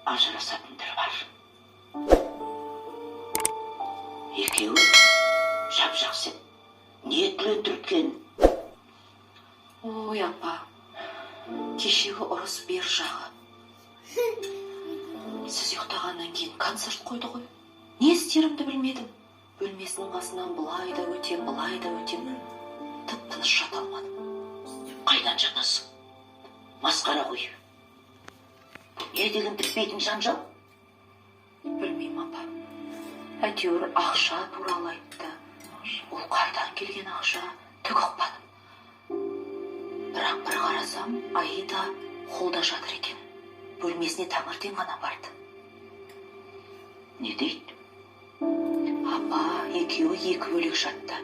Ажырасатындар бар. Екеуі жап жақсы. Не түрткен? Ой, апа, кешегі ұрыс бер жағы. Сіз ұйықтағаннан кейін концерт қойды ғой. Не істерімді білмедім. Бөлмесінің қасынан былай да өтем, былай да өтем. Тып-тыныш жата алмадым. Қайдан жатасың? Масқара ғой. Не деген бітпейтін жанжал? Білмеймін, апа. Әйтеуір ақша туралы айтты. Ол қайдан келген ақша, түк ұқпадым. Бірақ бір қарасам, Аида холда жатыр екен. Бөлмесіне таңертең ғана барды. Не дейді? Апа, екеуі екі бөлек жатты.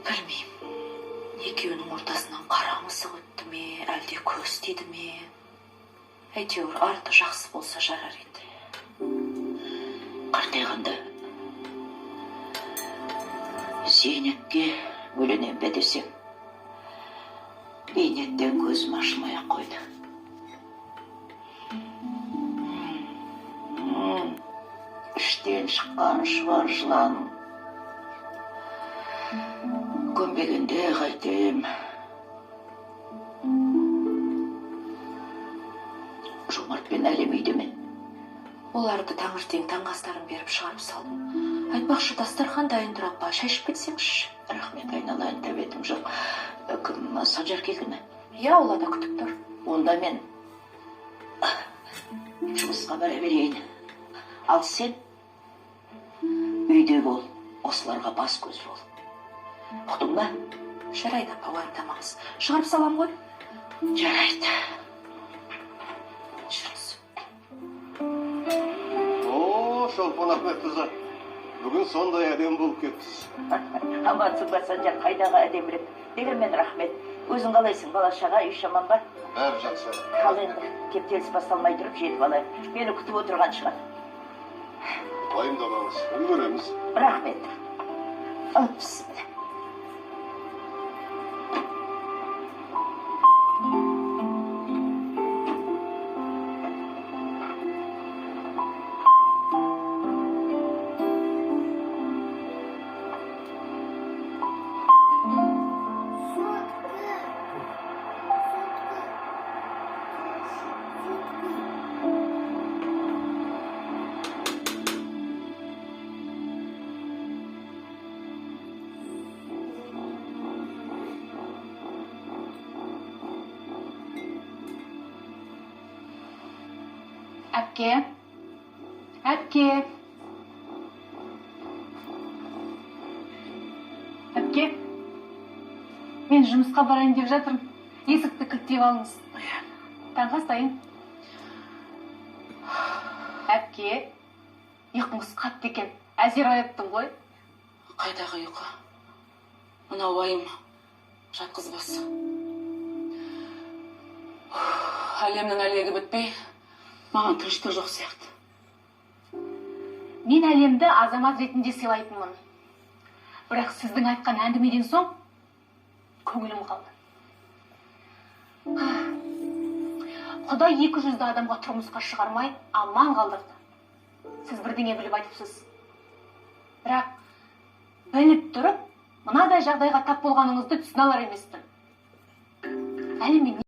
Білмеймін. Екеуінің ортасынан қара мысық өтті ме, әлде көз тиді ме? Әйтеуір арты жақсы болса жарар еді. Қартайғанда зейнетке бөленем бе десем, бейнеттен көзім ашылмай ақ қойды. Іштен шыққан шұбар жылан көнбегенде қайтем. Жомарт пен Әлем үйде ме? Оларды таңертең таңғы астарын беріп шығарып салдым. Айтпақшы, дастархан дайын тұр, апа, шай ішіп кетсеңізші. Рахмет, айналайын, тәбетім жоқ. Кім, Санжар келді ме? Иә, ол да күтіп тұр. Онда мен жұмысқа бара берейін. Ал сен үйде бол, осыларға бас көз бол. Ұқтың ба? Жарайды, апа, уайымдамаңыз. Шығарып салам ғой. Жарайды. Жүріңіз. О, Шолпан Ахметқызы, бүгін сондай әдемі болып кетіпсіз. Амансың ба, Санжар, қайдағы әдемілік. Дегенмен рахмет. Өзің қалайсың, бала шаға, үй жаман ба? Бәрі жақсы. Ал енді кептеліс басталмай тұрып жетіп алайық. Мені күтіп отырған шығар. Уайымдамаңыз, үлгереміз. Рахмет. Ал, бісміллә. Әпке, әпке, әпке, мен жұмысқа барайын деп жатырмын. Есікті кілттеп алыңыз. Таңғы ас дайын. Әпке, ұйқыңыз қатты екен. Әзер ояттым ғой. Қайдағы ұйқы? Мынау уайым жатқызбас. Әлемнің әлегі бітпей, маған тыныштық жоқ сияқты. Мен әлемді азамат ретінде сыйлайтынмын. Бірақ сіздің айтқан әңгімеден соң көңілім қалды. Құдай екі жүзді адамға тұрмысқа шығармай аман қалдырды. Сіз бірдеңе біліп айтыпсыз. Бірақ біліп тұрып, мынадай жағдайға тап болғаныңызды түсіне алар емеспін. Әлі мен